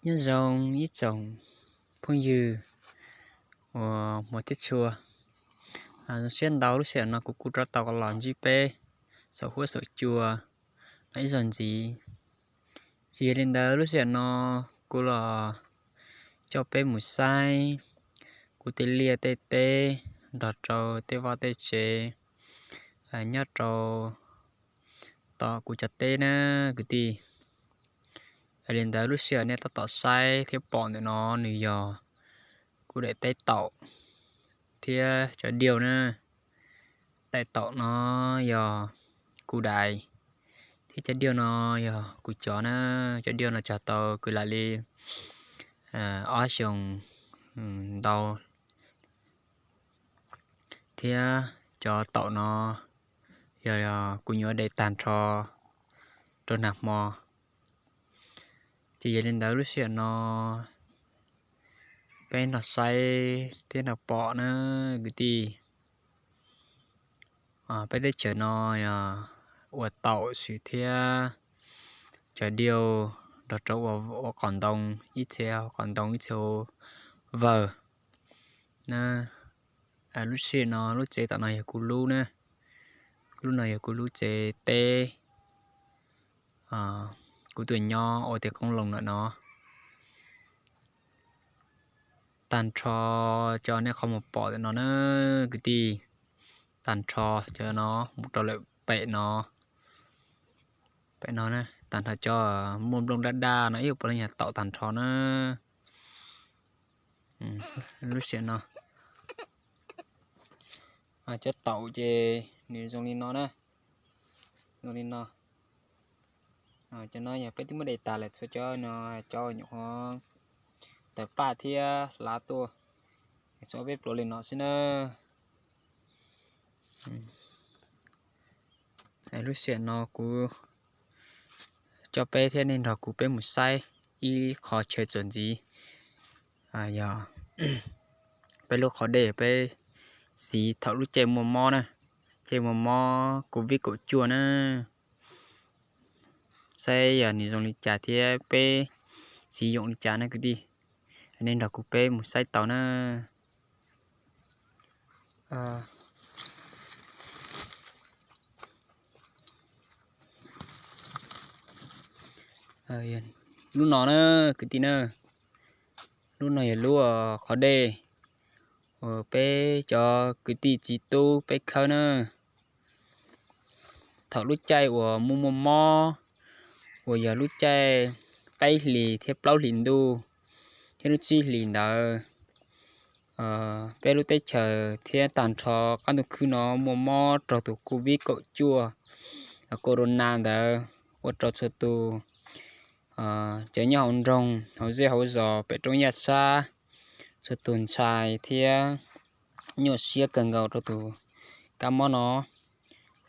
Nyob zoo ib tsoom phooj ywg uas hmov thiab tshua, zoo siab ntau lub sij hawm no kuv kuj rov tau los ntsib peb saum huab saum cua no ib zaug ntxiv. Ces yog li ntawd lub sij hawm no kuv los coj peb mus saib kuv tej liaj tej teb nrog rau tej vaj tej tsev nyob rau tom kuv cov teb na kwv tij. Yog li ntawd lub sij hawm nej tab tom saib thiab pom ntawm no nws yog kuv daim teb taum thiab cov diaug na. Daim taum no yog kuv daim, thiab cov diaug no yog kuv cov na. Cov diaug no cog tau kwv lam li ob xyoos ntau, thiab cov taum no yog kuv nyuam de tag nrho rau nag hmo. Ces yog li ntawd lub sij hawm no peb nrog saib thiab nrog pom na kwv tij. Peb teb chaws no yog ua taum xwb thiab cov diaug nrog rau ua qos ntoo, ib txhia qos ntoo ib txhia vawg na. Lub sij hawm no lub tsev tom no yog kuv lub na, lub no yog kuv lub tsev teb, kuv tuaj nyob ua tej qoob loo ntawm no. Tag nrho cov nej qhov mus pom ntawm no na kwv tij, tag nrho cov no mus rau lawm pem no, pem no tag nrho cov muaj nplooj daj daj no ib puas leej yog taum tag nrho na. Lub sij hawm no cov taum ces nws zoo li no na, zoo li no. Cov no yog peb twb muab de tas lawm, txhua cov no cov nyuam qhuav tawm paj thiab hlav tuaj, txhua peb pluav li no xwb na. Lub sij hawm no kuv coj peb thiab nej nrog kuv peb mus saib ib qho chaw txuas ntxiv, yog peb lub qhov dej peb siv thaum lub caij muaj mob na, caij muaj mob covid kaum cuaj na. Saib yog nws zoo li cas thiab peb siv yoom li cas na kwv tij. Nej nrog kuv peb mus saib tau na. Lub no na kwv tij na, lub no yog lub qhov dej uas peb cov kwv tij txiv tub peb khawb na. Thaum lub caij uas muaj muaj mob uas yog lub caij peb hlis thiab plaub hlis ntuj thiab lub tsib hlis ntawd, peb lub teb chaws thiab tag nrho qab ntuj khwb no muaj mob raug tus covid kaum cuaj, corona ntawd, ua rau txhua tus cov nyob hauv nroog hauv zej hauv zos pem roob yaj sab txhua tus ntshai thiab nyuaj siab kawg nkaus rau tus kab mob no.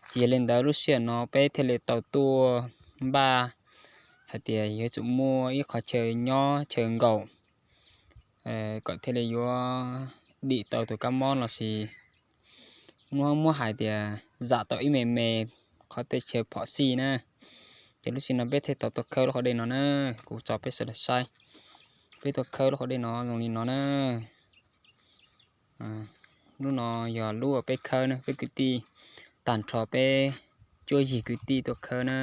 Ces yog li ntawd lub sij hawm no peb thiaj li tau tuaj npaj hais tias yuav tsum muaj ib qhov chaw nyob chaw nkaum kom thiaj li yuav dim tau tus kab mob lossis muab, muab hais tias zam tau ib me me qhov tej chaw phom sij na. Ces lub sij hawm no peb thiaj tau tuaj khawb lub qhov dej no na. Kuv tso peb sawv daws saib, peb tuaj khawb lub qhov dej no zoo li no na. Lub no yog lub uas peb khawb na, peb kwv tij tag nrho peb cuaj yim kwv tij tuaj khawb na.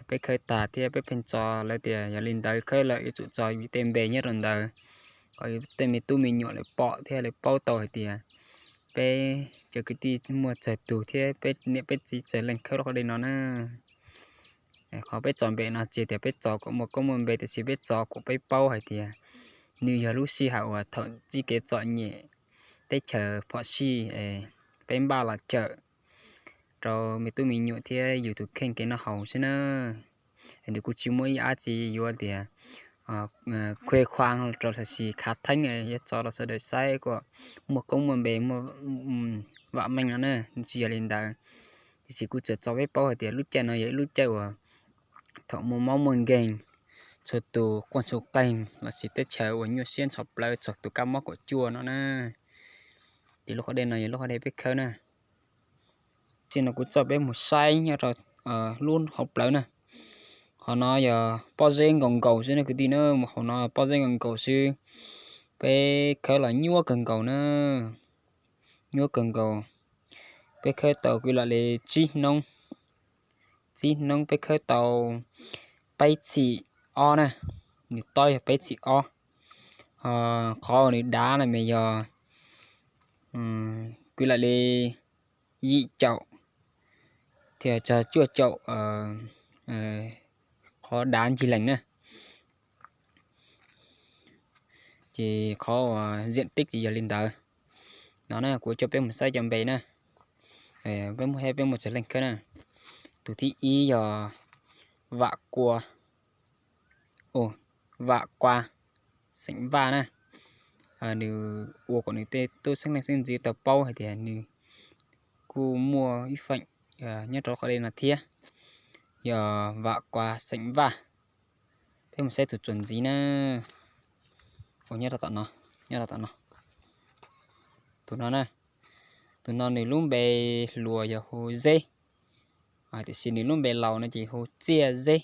Peb khawb tag thiab peb pheej tso lawv tias yog li ntawd khawb lawm yuav tsum tso yus tej npe nyob rau ntawd, kom yus tej me tub me nyuam lawv pom thiab lawv paub tau hais tias peb cov kwv tij muaj tsawg tus thiab peb niam peb txiv tsawg leej khawb lub qhov dej no na. Qhov peb tso npe no tsis tias peb tso kom muaj koob muaj npe, tiam sis peb tso kom peb paub hais tias nws yog lub sij hawm uas thaum txij kev txom nyem teb chaws phom sij, peb npaj los cawm rau me tub me nyuam thiab yus tus kheej kev noj haus xwb na. Nws kuj tsis muaj ib yam tsi yuav tias khuj khuav rau lossis khav theeb, yuav tso rau sawv daws saib kom muaj koob muaj npe muaj vam meej no na. Tsis yog li ntawd, tiam sis kuv tsuas tso peb paub hais tias lub caij no yog ib lub caij uas thaum muaj mob muaj nkeeg, txhua tus quaj txhua qeeg lossis teb chaws uas nyuaj siab ntxhov plawv txog tus kab mob kaum cuaj no na. Ces lub qhov dej no yog lub qhov dej peb khawb na. Txij no kuv coj peb mus saib nyob rau lub hauv plawv na. Hauv no yog pob zeb nkaus nkaus xwb na kwv tij na, mus hauv no pob zeb nkaus nkaus xwb. Peb khawb los nyuaj kawg nkaus na, nyuaj kawg nkaus. Peb khawb tau kwv lam li tsib hnub, tsib hnub peb khawb tau peb txhim ob na, nws tob yog peb txhim ob. Qhov uas nws dav na mas yog kwv lam li yim caum thiab txog cuaj caum qhov dav ncig lees na. Ces qhov uas ziam tib ces yog li ntawd. No na kuv coj peb mus saib cov npe na. Peb mus, peb mus txog leej khawb na. Tus thib ib yog Vam Kua, Vam Kua xeem Vaj na. Nws ua kom nws tej tub xeeb leej xeeb ntxwv tau paub hais tias nws kuj muaj ib feem nyob rau qhov dej no thiab, yog Vam Kua xeem Vaj. Peb mus saib tus txuas ntxiv na. Nyob rau tom no, nyob rau tom no. Tus no na, tus no nws lub npe hluas yog hu Zeb, tiam sis nws lub npe laus no ces hu Txiaj Zeb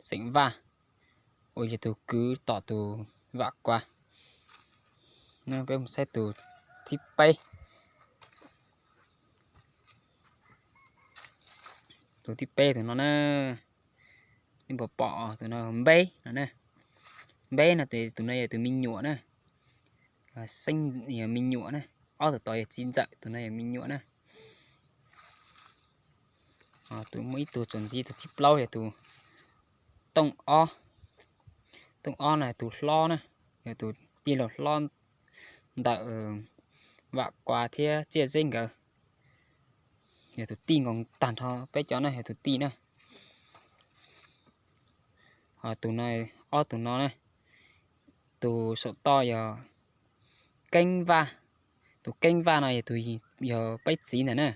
xeem Vaj, uas yog tus kwv tom tus Vam Kua. Peb mus saib tus thib peb. Tus thib peb tus no na, nej puas pom tus no Npeb no na. Npeb no tus no yog tus me nyuam na, xeeb yog me nyuam na. Ob tus tod yog txiv ntxawm, tus no yog me nyuam na. Tus muaj ib tug txuas ntxiv, tus thib plaub yog tus Tooj Ob. Tooj Ob no yog tus hlob na, yog tus tij laug hlob ntawm Vam Kua thiab Txiaj Zeb nkawd, yog tus tij nkaus tag nrho peb cov na, yog tus tij na. Tus no, ob tus no na, tus saum toj yog Keeb Vaj. Tus Keeb Vaj no yog tus, yog peb txiv ntawd na,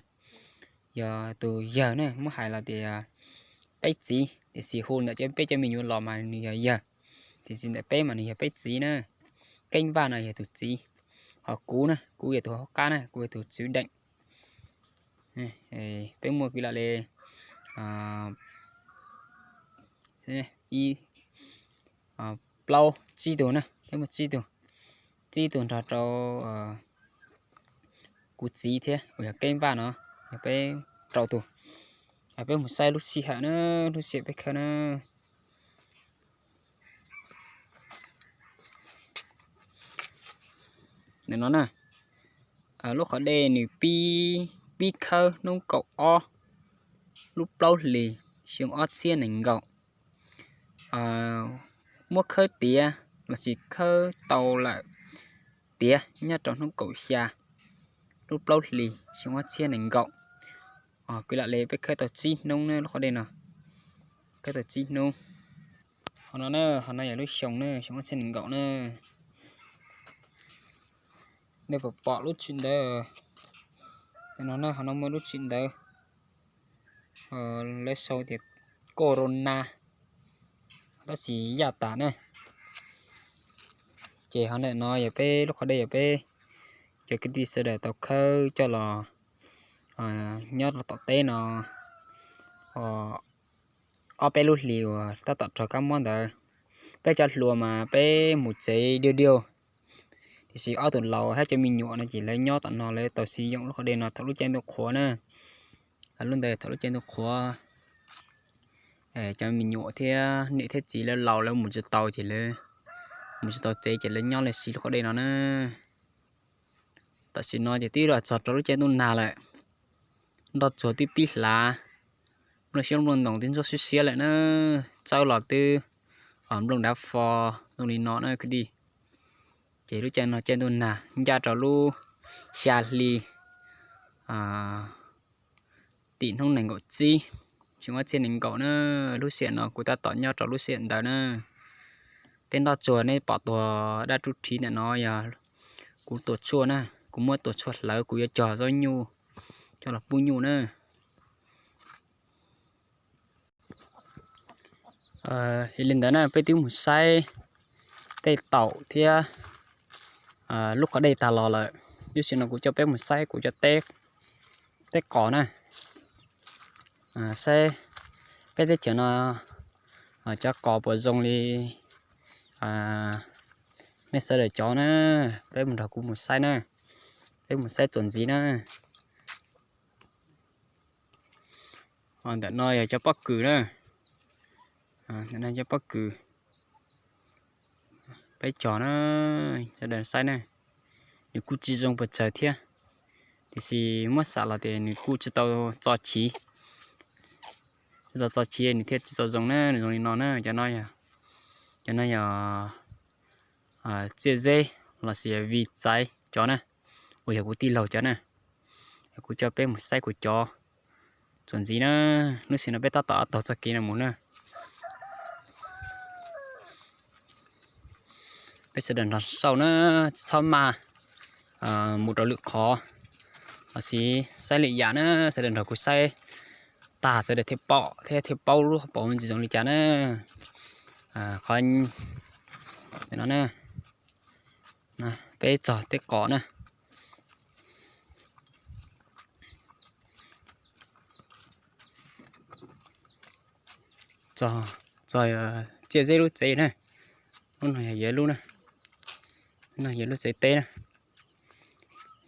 yog tus yawg na, muab hais los tias peb txiv, tiam sis hu ntawm peb cov me nyuam los mas nws yog yawg, tiam sis ntawm peb mas nws yog peb txiv na. Keeb Vaj no yog tus txiv, ho kuv na, kuv yog tus hauv qab na, kuv yog tus tswv deem. Peb muaj kwv lam li ib, plaub, tsib tug na, peb muaj tsib tug, tsib tug nrog rau kuv txiv thiab uas yog Keeb Vaj no, yog peb rau tug. Peb mus saib lub sij hawm na, lub sij hawm peb khawb na. Ntawm no na, lub qhov dej nws pib, pib khawb hnub kaum ob lub plaub hlis xyoo ob txhiab nees nkaum. Muab khawb tiav lossis khawb tau lawm tiav nyob rau hnub kaum xya lub plaub hlis xyoo ob txhiab nees nkaum. Kwv lam li peb khawb tau tsib hnub na lub qhov dej no, khawb tau tsib hnub. Ho no na, ho no yog lub xyoo na, xyoo ob txhiab nees nkaum na. Nej puas pom lub tshwm ntawd? No na, ho no muaj lub tshwm ntawd, lawv sau tias corona, tab sis yaj tas na. Ces ho ntawm no yog peb lub qhov dej, yog peb cov kwv tij sawv daws tau khawb coj los nyob rau tom teb no ob peb lub hlis uas tab tom raug kab mob ntawd. Peb cov hluas mas peb mus tsev diu diu, tiam sis ob tug laus thiab cov me nyuam no ces lawv nyob tom no lawv tau siv yoom lub qhov dej no thaum lub caij ntuj qhuav na. Lub ntawd thaum lub caij ntuj qhuav, cov me nyuam thiab niam thiab txiv lawv laus lawv mus tsis tau ces lawv mus tsis tau tsev ces lawv nyob lawv siv lub qhov dej no na. Tam sim no ces twb los txog rau lub caij ntuj nag lawm, nroj tsuag twb pib hlav, nplooj xyoob nplooj ntoos twb ntsuab siab siab lawm na, txawb los twb nplooj dav fo zoo li no na kwv tij. Ces lub caij no caij ntuj nag ncaj rau lub xya hli tim hnub nees nkaum tsib xyoo ob txhiab nees nkaum na. Lub sij hawm no kuv tab tom nyob rau lub sij hawm ntawd na. Tej nroj tsuag nej pom tuag daj rub rhiv ntawm no yog kuv tua tshuaj na, kuv muab tua tshuaj hlawv, kuv yuav cog zaub nyuj coj los pub nyuj na. Li ntawd na peb twb mus saib tej taum thiab lub qhov dej tag los lawm. Lub sij hawm no kuv coj peb mus saib kuv cov teb qos na, saib peb teb chaws no Cov qos puas zoo li nej sawv daws cov na, peb mus nrog kuv mus saib na, peb mus saib txuas ntxiv na. Ntawm no yog cov pob kws na, ntawm no cov pob kws peb cog na, sawv daws saib na. Nws kuj tsis zoo pes tsawg thiab, tiam sis muab xam los tias nws kuj tsis tau txo chiv, tsis tau txo chiv nws thiaj tsis tau zoo na, nws zoo li no na. Cov no yog txiaj zeb lossis vij txaiv cov na, uas yog kuv tij laug cov na. Kuv coj peb mus saib kuv cov txuas ntxiv na. Lub sij hawm no peb tab tom taug txoj kev no mus na. Peb sawv daws nrog saib na, tsis txhob maj mus rau lwm qhov, lossis saib lwm yam na, sawv daws nrog kuv saib tag sawv daws thiaj pom thiab thiaj paub lub hauv paus ntsis zoo li cas na. Qhov no na, peb txog tej qos na, txog txiaj zeb lub tsev na. Hnub no yog lub, no yog lub tsev teb na.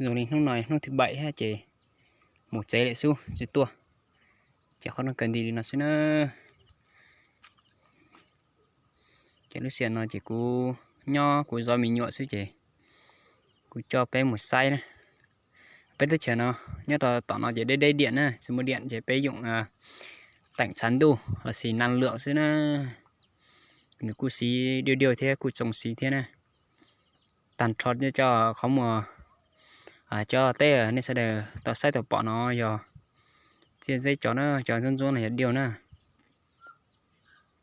Zoo li hnub no hnub thib peb thiab ces mus tsev lawm xwb tsis tuaj, ces qhov no kawg nti li no xwb na. Ces lub sij hawm no ces kuv nyob kuv zov me nyuam xwb ces kuv coj peb mus saib na. Peb teb chaws no nyob rau tom no ces deb deb diam na, tsis muaj diam ces peb yoom teem tshav ntuj lossis nan lwm xwb na. Nws kuj siv diaj diaj thiab kuj tsoo siv thiab na. Tag nrho cov qhov muag, cov teb nej sawv daws tau saib tau pom no yog txiaj zeb cov na, cov ntxuab ntxuab no yog diaj na.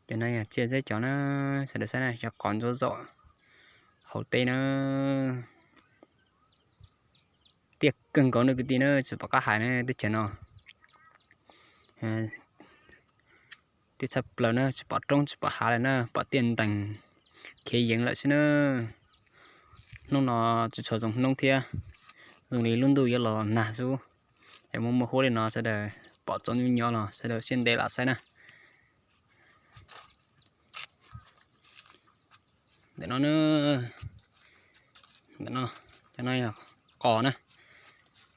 Cov no yog txiaj zeb cov na, sawv daws saib na, cov qos ntxuab zaum hauv teb na. Tiaj kawg nkaus na kwv tij na, tsis pom qab hais na teb chaws no. Tiaj tshaj plaws na, tsis pom roob tsis pom hav lawm na, pom tiaj ntees khiav yeev lawm xwb na. Hnub no tsis tshua zoo hnub thiab, zoo li lub ntuj yuav los nag xwb. Es muaj muaj huab li no sawv daws pom tsaus ntuj nyob los sawv daws siab ntev lam saib na. Ntawm no, ntawm no, cov no yog qos na,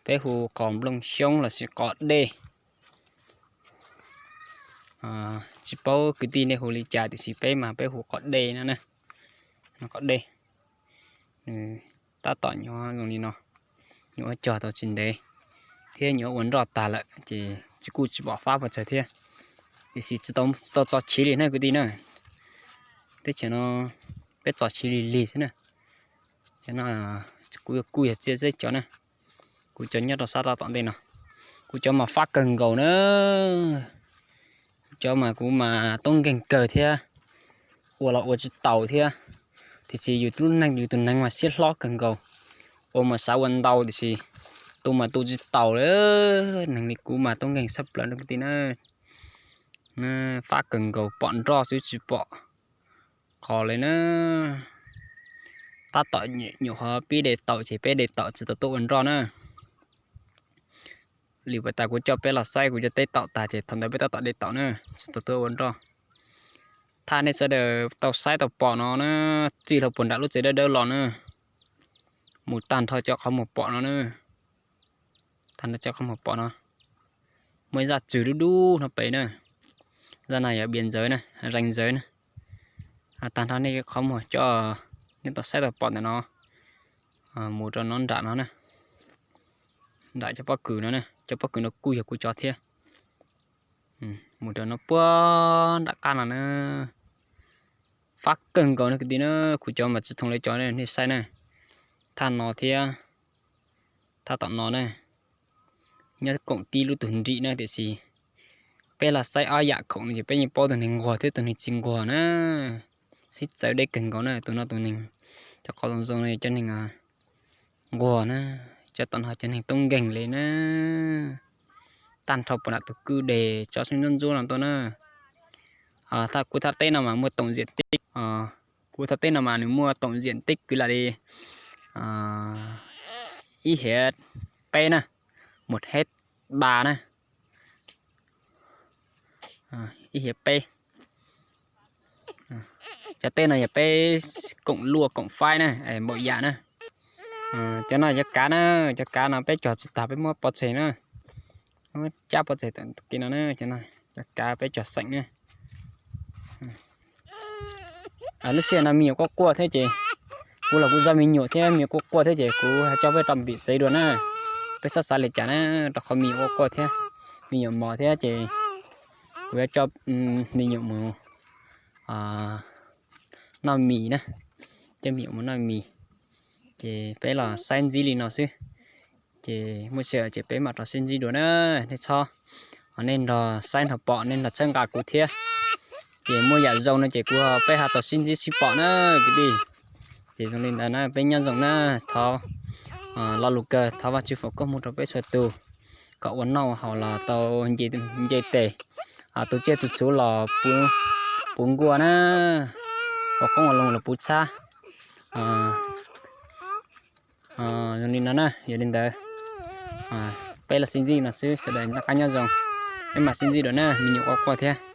peb hu qos nplooj xyoob lossis qos dej. Tsis paub kwv tij nej hu li cas tiam sis peb mas peb hu qos dej no na. Qos dej, nws tab tom nyuam zoo li no, nyuam qhuav cog tau tsis ntev thiab nyuam qhuav ua nroj tag lawm ces tsis kuj tsis pom fab pes tsawg thiab. Tiam sis tsis tau txo chiv li na kwv tij na. Teb chaws no peb txo chiv lig lig xwb na. Cov no kuj yog txiaj zeb cov na. Kuv cov nyob rau sab tom ntej no, kuv cov mas fab kawg nkaus na. Kuv cov mas kuv mas toob nkeeg kawg thiab, ua los ua tsis taus thiab. Tiam sis yus lub neej yus tus neeg mas siab hlob kawg nkaus, ua mas xav ua ntau tiam sis tu mas tu tsis taus li. Neeg li kuv mas toob nkeeg tshaj plaws na kwv tij na. Fab kawg nkaus, pom nroj xwb tsis pom qos li na. Tab tom nyuam qhuav pib de taum ces peb de taum tsis tau tuaj ua nroj na. Li puas tas kuv coj peb los saib kuv cov teb taum tag ces thaum ntawd peb tab tom de taum na, tsis tau tuaj ua nroj. Thaj nej sawv daws tau saib tau pom no na, txij hlo puag nram lub tsev dawb dawb los na, mus tag nrho cov qhov muag pom no na. Tag nrho cov qhov muag pom no, muaj ib zaj tswg dub dub no pem na. Zaj no yog bias ntxawv na, rees ntxawv na. Tag nrho nej qhov muag cov nej tau saib tau pom ntawm no, mus rau no nram no na, nram cov pob kws no na, cov pob kws no kuj yog kuv cov thiab. Mus rau no puag nram qab no na. Fab kawg nkaus na kwv tij na, kuv cov mas tsis thooj li cov nej saib na. Thaj no thiab thaj tom no na, nyob koom tib lub tug nrim na tiam sis peb los saib ob yam khoom no ces peb yeej paub tus neeg nquag thiab tus neeg tsis nquag na. Sib txawv deb kawg nkaus na, tus no tus neeg, cov qos zoo zoo no yog cov neeg nquag na, cov tom no cov neeg toob nkeeg li na. Tag nrho puag nram tus kwj deg tsob xyoob ntsuab ntsuab no tuaj na. Thaj kuv thaj teb no mas muaj toom ziam teb, kuv thaj teb no mas nws muaj toom ziam teb kwv lam li ib hiav peb na, mus hej ba na, ib hiav peb, Cov teb no yog peb koom luaj koom faib na, npaum yam na. Cov no cov kav na, cov kav no peb cog tsis tag peb muab pov tseg na. Muab cab pov tseg tawm kiag no na, cov kav peb cog xeem na. Lub sij hawm no me nyuam quaj quaj thiab ces, kuv los kuv zog me nyuam thiab me nyuam quaj quaj thiab ces kuv coj peb rau tim tsev dua na. Peb txhob xav li cas na, rau qhov me nyuam quaj quaj thiab, me nyuam mos thiab ces kuv yuav coj me nyuam mus noj mis na, coj me nyuam mus noj mis. Ces peb los saib ntxiv li no xwb, ces muaj sij hawm ces peb mam rov sib ntsib dua na. Nej txhob, nej nrog saib nrog pom, nej nrog txhawb nqa kuv thiab. Ces muaj yam zoo no ces kuv peb ho tau sib ntsib sib pom na kwv tij. Ces zoo li ntawd na, peb nyob zoo na, thov lo lus kawg thov Vajtswv foom koob hmoov rau peb txhua tus, kom ua noj ua haus los tau nce tes, tu tsiaj tu txhuv los puv nkuaj na, ua qoob ua loo los puv txhab. Zoo li no na, yog li ntawd peb los sib ntsib no xwb, sawv daws noj qab nyob zoo, peb mam sib ntsib dua na, me nyuam quaj quaj thiab.